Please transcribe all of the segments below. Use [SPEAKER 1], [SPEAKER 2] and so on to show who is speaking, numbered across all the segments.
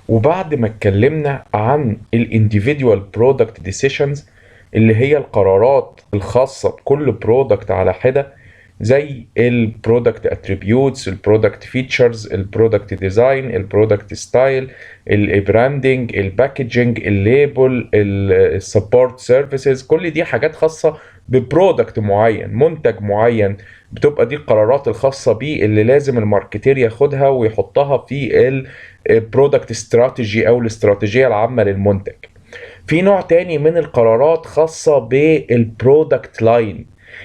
[SPEAKER 1] وبعد ما اتكلمنا عن ال individual product decisions اللي هي القرارات الخاصة بكل product على حدة، زي ال product attributes، ال product features، ال product design، ال product style، ال branding، ال packaging، ال label، ال support services، كل دي حاجات خاصة ب product معين، منتج معين، بتبقى دي القرارات الخاصة بيه اللي لازم ال marketer ياخدها ويحطها في ال product strategy او الاستراتيجية العامة للمنتج. في نوع تاني من القرارات خاصة بال product line.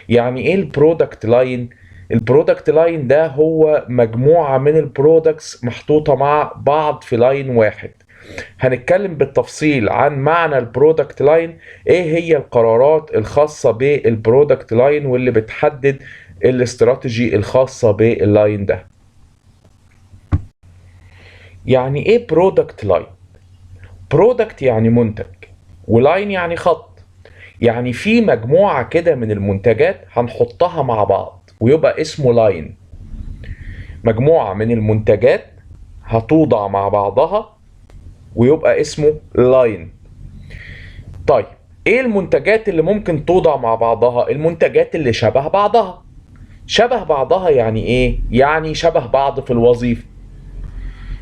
[SPEAKER 1] يعني ايه ال product line؟ ال product line ده هو مجموعة من ال products محطوطة مع بعض في line واحد. هنتكلم بالتفصيل عن معنى ال product line، ايه هي القرارات الخاصة بال product line واللي بتحدد الاستراتيجي الخاصة بال line ده. يعني ايه product line؟ product يعني منتج، و line يعني خط، يعني في مجموعة كده من المنتجات هنحطها مع بعض ويبقى اسمه line. مجموعة من المنتجات هتوضع مع بعضها ويبقى اسمه line. طيب، ايه المنتجات اللي ممكن توضع مع بعضها؟ المنتجات اللي شبه بعضها. شبه بعضها يعني ايه؟ يعني شبه بعض في الوظيفة،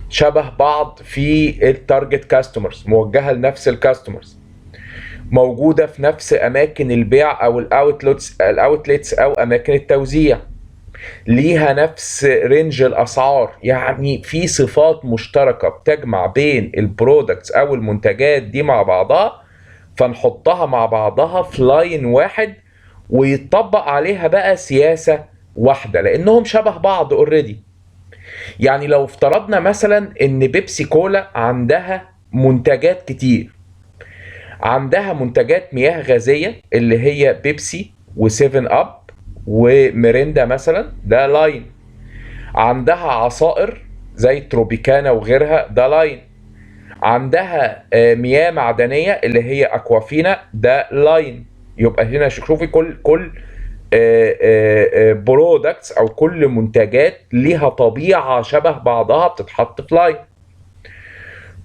[SPEAKER 1] شبه بعض في ال target customers، موجهة لنفس ال customers، موجودة في نفس اماكن البيع او ال outlets او اماكن التوزيع، ليها نفس range الاسعار. يعني في صفات مشتركة بتجمع بين ال products او المنتجات دي مع بعضها، فنحطها مع بعضها في line واحد ويتطبق عليها بقى سياسة واحدة لانهم شبه بعض already. يعني لو افترضنا مثلا ان بيبسي كولا عندها منتجات كتير، عندها منتجات مياه غازية اللي هي بيبسي و7 اب وميريندا مثلا، ده line. عندها عصائر زي تروبيكانا وغيرها، ده line. عندها مياه معدنية اللي هي اكوافينا، ده line. يبقى هنا شوفي كل products او كل منتجات ليها طبيعة شبه بعضها بتتحط في line،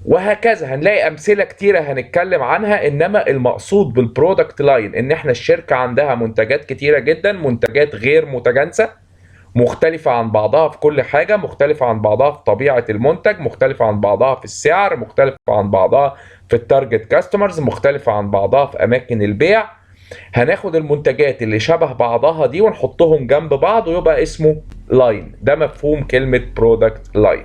[SPEAKER 1] وهكذا. هنلاقي امثلة كتيرة هنتكلم عنها. انما المقصود بال product line ان احنا الشركة عندها منتجات كتيرة جدا، منتجات غير متجانسه، مختلفة عن بعضها في كل حاجة، مختلفة عن بعضها في طبيعة المنتج، مختلفة عن بعضها في السعر، مختلفة عن بعضها في ال target customers، مختلفة عن بعضها في أماكن البيع. هناخد المنتجات اللي شبه بعضها دي ونحطهم جنب بعض ويبقى اسمه line. ده مفهوم كلمة product line.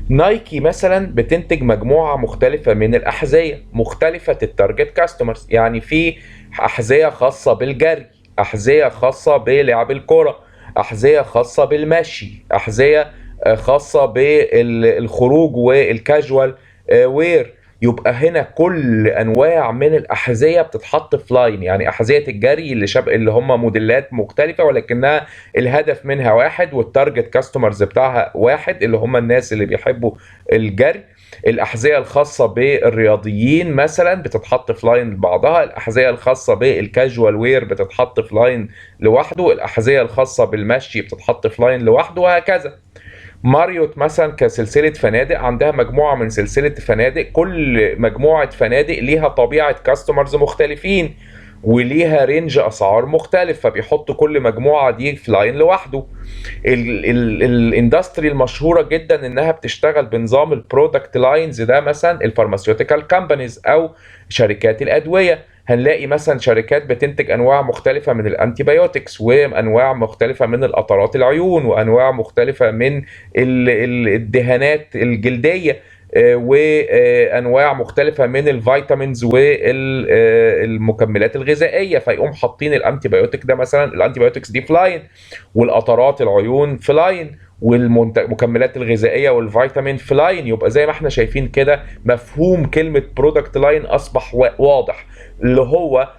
[SPEAKER 1] نايكي مثلا بتنتج مجموعة مختلفة من الأحذية مختلفة ال target customers، يعني في أحذية خاصة بالجري، أحذية خاصة بلعب الكرة، أحذية خاصة بالمشي، أحذية خاصة بالخروج وال casual wear. يبقى هنا كل انواع من الاحذية بتتحط في line، يعني احذية الجري اللي شبه اللي هم موديلات مختلفة ولكنها الهدف منها واحد وال target customers بتاعها واحد، اللي هم الناس اللي بيحبوا الجري. الاحذية الخاصة بالرياضيين مثلا بتتحط في line لبعضها، الاحذية الخاصة بال casual wear بتتحط في line لوحده، الاحذية الخاصة بالمشي بتتحط في line لوحده، وهكذا. ماريوت مثلا كسلسلة فنادق عندها مجموعة من سلسلة فنادق، كل مجموعة فنادق ليها طبيعة customers مختلفين وليها range اسعار مختلف، فبيحطوا كل مجموعة دي في line لوحده. ال industry المشهورة جدا انها بتشتغل بنظام ال product lines ده مثلا ال pharmaceutical companies او شركات الادويه. هنلاقي مثلا شركات بتنتج انواع مختلفة من ال antibiotics وانواع مختلفة من القطرات العيون وانواع مختلفة من الدهانات الجلدية وانواع مختلفة من ال vitamins والمكملات الغذائيه، فيقوم حاطين ال antibiotic ده مثلا، ال antibiotics دي في line، والقطرات العيون في line، والمكملات الغذائية والفيتامين في line. يبقى زي ما احنا شايفين كده مفهوم كلمة product line اصبح واضح، اللي هو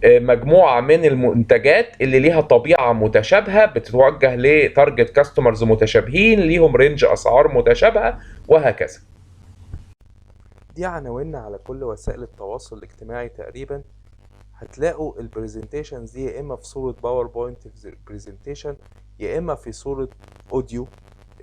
[SPEAKER 1] مجموعة من المنتجات اللي ليها طبيعة متشابهه، بتتوجه ل target customers متشابهين، ليهم range اسعار متشابهه، وهكذا.
[SPEAKER 2] دي عناويننا على كل وسائل التواصل الاجتماعي تقريبا. هتلاقوا ال presentations دي يا اما في صورة PowerPoint presentation، يا اما في صورة audio،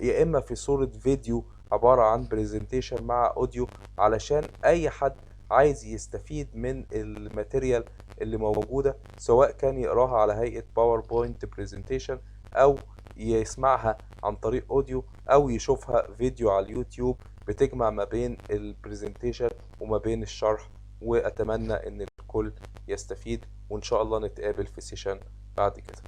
[SPEAKER 2] يا اما في صورة فيديو. عبارة عن presentation مع audio، علشان اي حد عايز يستفيد من ال material اللي موجودة، سواء كان يقراها على هيئة PowerPoint presentation او يسمعها عن طريق audio او يشوفها فيديو على اليوتيوب، بتجمع ما بين ال presentation وما بين الشرح. واتمنى ان الكل يستفيد، وان شاء الله نتقابل في session بعد كده.